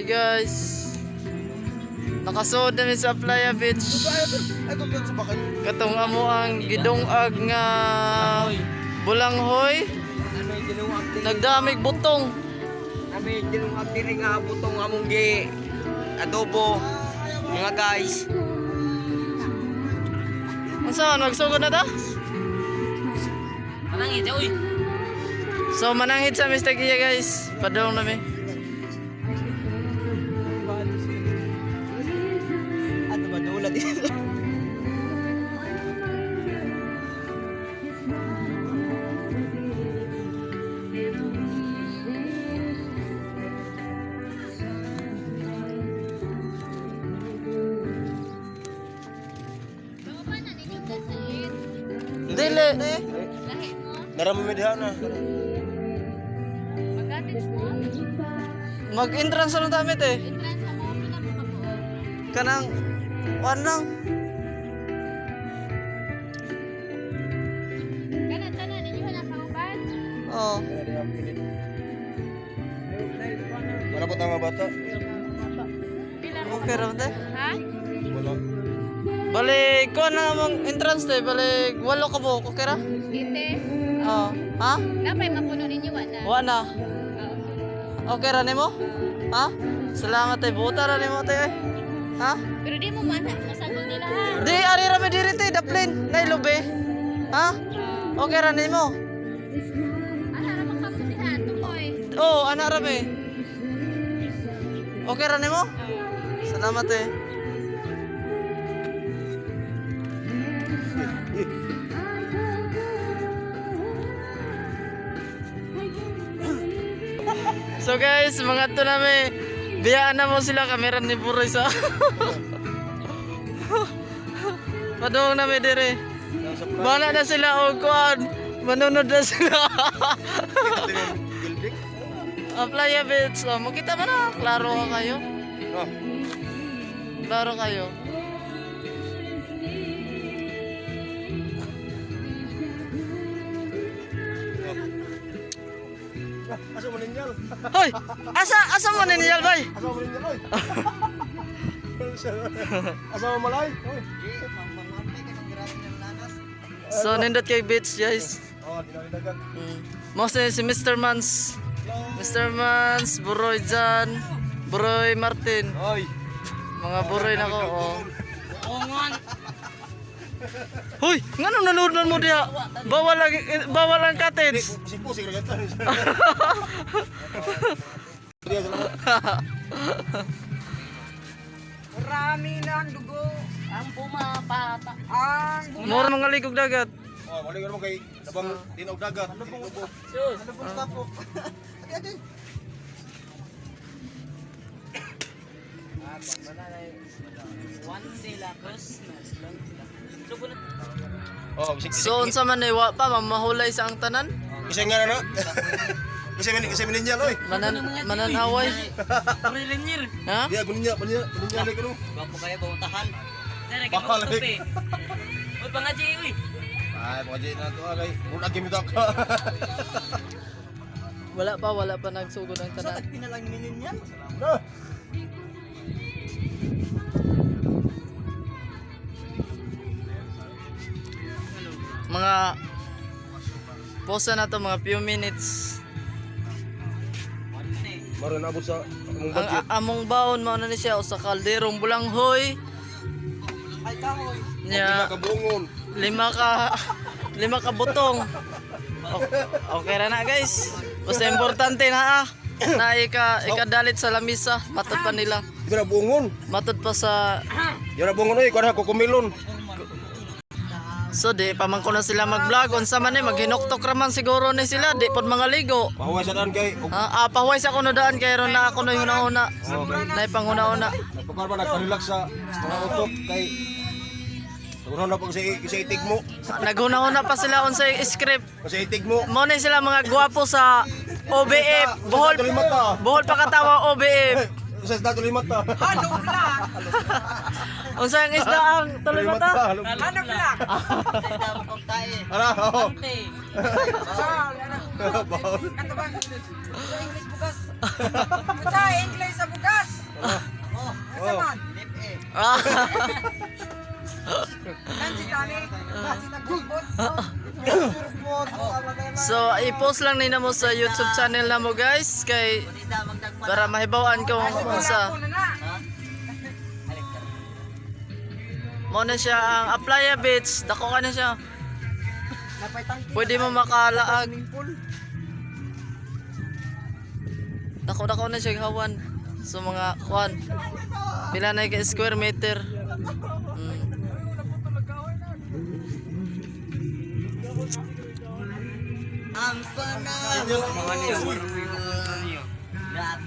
Hey guys. Nakasuod na mi sa Playa Beach. Ay, kung sa bakal. Katong amo ang gidungag nga bulanghoy. Ano yung ginuwag diri? Nagdamig butong. Kami ginuwag diri nga butong among gi adobo. Mga guys. Unsa, magsugod na ta? Manangit siya, uy. So manangit sa Mr. Gia, guys. Padong na mi. Ato ba dula dito? Baka na ninyo gasolin. Dili. Lahi mo. Naramo mi diha na. Mag-cottage mo. Mag-entrance na tamit eh. Entrance mo. Pila mo kabuo. Kanang one lang. Kana tanan ninyo na kauban. Oh. Wala po tama bata. Pila mo. Okay ra ba te? Ha? Wala. Balik ko na among entrance te, balik walo ka buok, okay ra? Ite. Oh. Ha? Napay mapuno ninyo wa na. Wa na. Ah, okay. Okay ra nimo? Ha? Salamat te, buta ra nimo te. Eh. Ha? Pero di mo man masagol nila ha. Di ari ra mi diri te, daplin, nailubi. Ha? Okay ra nimo? Ana ra man kamo diha tukoy. Oh, ana ra mi. Okay ra nimo? Salamat eh. So guys, mga to nami, biyaan na mo sila kamera ni Buroy sa. Padung nami dire. Bala na sila og kuan. Manunod na sila. Building. Ah, Playa Beach. Oh, makita mo na. Klaro ka kayo. Oh. Klaro kayo. Asa mo ninyal? Hoy! Asa asa mo niniyal bay? Asa mo ninyal oy? Asa mo malay? Oy. So nindot kay beach, guys. Oh, dinalidagan. Most ni si Mr. Mans. Mr. Mans, Buroy Jan, Buroy Martin. Oy. Mga buroy na ko. Oh. Hoy, ngano nalurnan mo diha? Bawal ang cottage. Sipo siguro ganito. Marami na ang dugo. Ang pumapata. Ang Mura mga ligog dagat. Oh, wala mo kay nabang dinog dagat. Dinog. Sus. Ano po? Ati ati. One day la Christmas. Long sila. Sugo na. Oh, bisig. So unsa man ni wa pa mamahulay sa ang tanan? Bisig nga na no. Bisig min bisig ninyal oy. Mananaway. Rilinir. Ha? Diya gunya gunya gunya lagi kuno. Gwapo kayo bautahan. Dere kay Balik. Buktup eh. Uy, pangaji uy. Ay, mga na to ah, kay murag gyud ka. Wala pa nagsugod ang Sa tanan. tagpinalang millennial. No. Mga posa na to mga few minutes. Maron abot sa among Ang budget. among baon mao na ni siya usa kalderong bulanghoy. Ay kahoy. Nya Pila ka buongon. lima ka butong. Okay, okay ra na, guys. Basta importante na ah. Na ikadalit sa lamisa, matod pa nila. Di na buongon. Matod pa sa Di na buongon oy, kuan kukumilon. So di pa man ko na sila mag-vlog unsa man ni maghinuktok ra man siguro ni sila di pod mga ligo. Pahuway sa daan kay Ah, ah pahuway sa kuno daan kay ron na ako no huna-huna. Nay panghuna-huna. Nagpakar ba nagpa-relax sa mga utok kay Siguro na pag sa itig mo. Naghuna-huna pa sila unsay script. Sa itig mo. Mo ni sila mga gwapo sa OBF. Bohol Bohol pa katawa OBF. Sa isda tuloy mata. Halo black. Unsa ang isda ang tuloy mata? Halo Halo black. Ara, oo. Ante. Sa ano? Bawal. Kato ba? Sa English bukas. Sa English sa bukas. Ah. So, i-post lang nina mo sa YouTube channel na mo guys kay para mahibaw-an kung unsa. Mo na siya ang Aplaya Beach. Dako ka na siya. Pwede mo makalaag. Dako-dako na siya hawan. So mga kuan. Pila na ka square meter.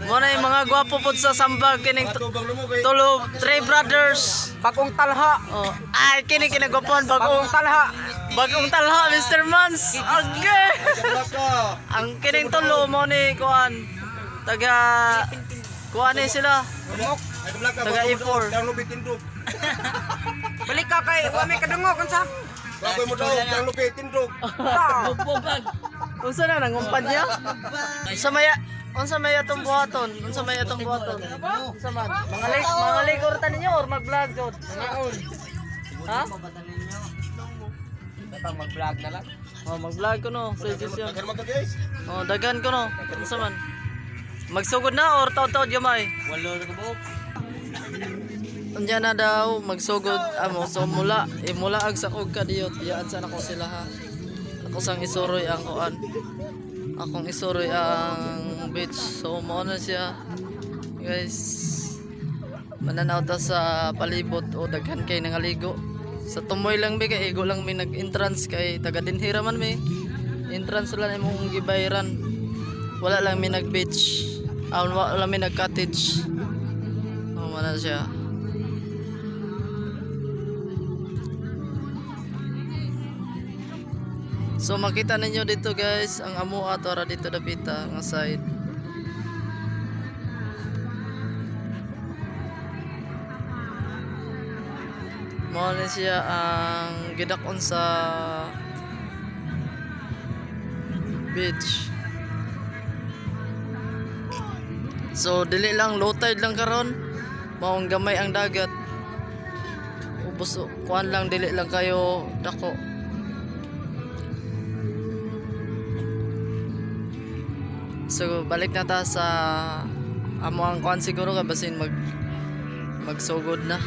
Mo na yung mga gwapo pod sa sambag kining Tubang mo kay tulo three brothers. Bagong talha. Oh, ay kini kinagwapon bagong Bagong talha. bagong talha Mr. Mans. Okay. Blaka. Ang kining tulo mo ni kuan taga kuan ni sila. Ay blaka. Taga A4. Kang lupit tindog. Balik ka kay wa may kadungog unsa? Bagoy mo daw, kang lupit tindog. Unsa na nangumpan niya? Unsa may unsa may atong buhaton? Unsa may atong buhaton? Unsa man? Mga lik mga likor ta ninyo or mag-vlog jud? Ha? Batang mag-vlog na lang. Oh, mag-vlog ko no. Sa siya. Daghan man to guys. Oh, daghan ko no. Unsa man? Magsugod na or taod-taod gamay? Walo na kabuok. Unya na daw magsugod amo so mula imula ag sa kog kadiyot biyaan sa nako sila ha. Ako sang isuroy ang kuan. Akong isuroy ang beach. So mao na siya. Guys, mananaw ta sa palibot o daghan kay nangaligo. Sa tumoy lang mi kay igo lang mi nag-entrance kay taga dinhira man mi. Entrance lang imong gibayran. Wala lang mi nag-beach. Ah, wala mi nag-cottage. Oh, na siya. So makita ninyo dito guys, ang amo ato ra dito dapita nga side. Mao ni siya ang gidakon sa beach. So dili lang low tide lang karon. Maong gamay ang dagat. Ubos kuan lang dili lang kayo dako. So balik na ta sa amo ang kuan siguro ka basin magsugod na.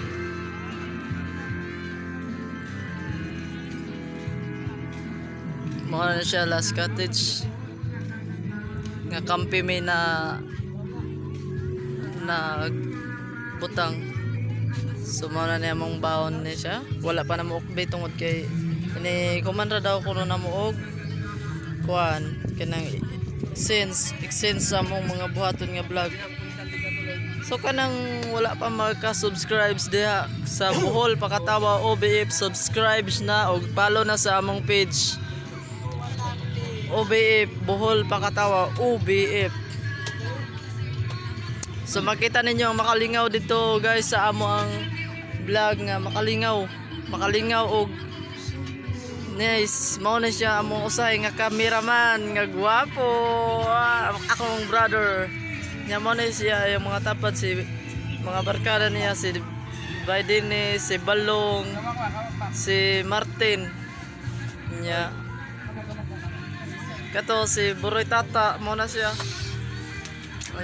Mao na siya last cottage. Nga kampi may na na butang. So mao na niya mong baon ni siya. Wala pa na mo ukbi tungod kay ini kumandra daw kuno na mo og kuan kanang since since sa mong mga buhaton nga vlog. So kanang wala pa magka-subscribes diha sa Bohol Pakatawa OBF subscribes na og follow na sa among page. OBF Bohol Pakatawa OBF. So makita ninyo ang makalingaw dito guys sa amo ang vlog nga makalingaw. Makalingaw og nice. Mao na siya among usahay nga cameraman nga gwapo. Ah, akong brother. Nya mao na siya yung mga tapad si mga barkada niya si Biden, si Balong, si Martin. Nya. Kato si Buroy Tata mao na siya.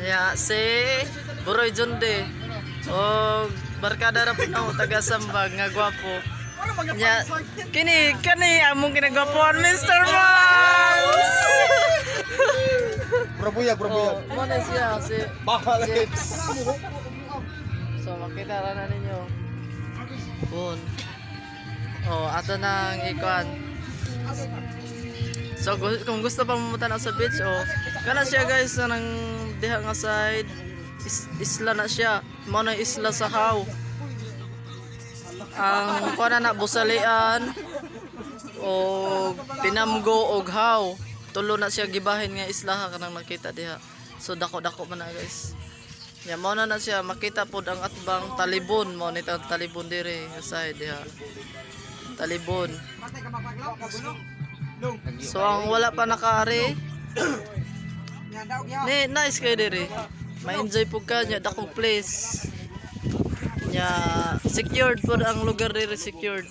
Nya si Buroy Junde. O barkada ra pud ako taga Sambag nga gwapo. Nya kini kani among kinagwapohan Mr. Mans. Probuyag, probuyag. Oh, mo na siya si Bahala. Chips. So makita ra na ninyo. Bun. Oh, ato nang ikuan. So kung gusto pa mamunta na sa beach oh, kana siya guys sa nang diha nga side isla na siya. Mao na isla sa Haw. Ang kuan na Busalian o Pinamgo og Haw. Tulo na siya gibahin nga isla ha kanang nakita diha. So dako-dako man na guys. Ya mao na na siya makita pod ang atbang talibon mao ni ang talibon dire nga side diha. Talibon. So ang wala pa nakaari ni nice kay dire. Ma-enjoy pud ka nya dakong place. Nya secured po ang lugar diri, secured.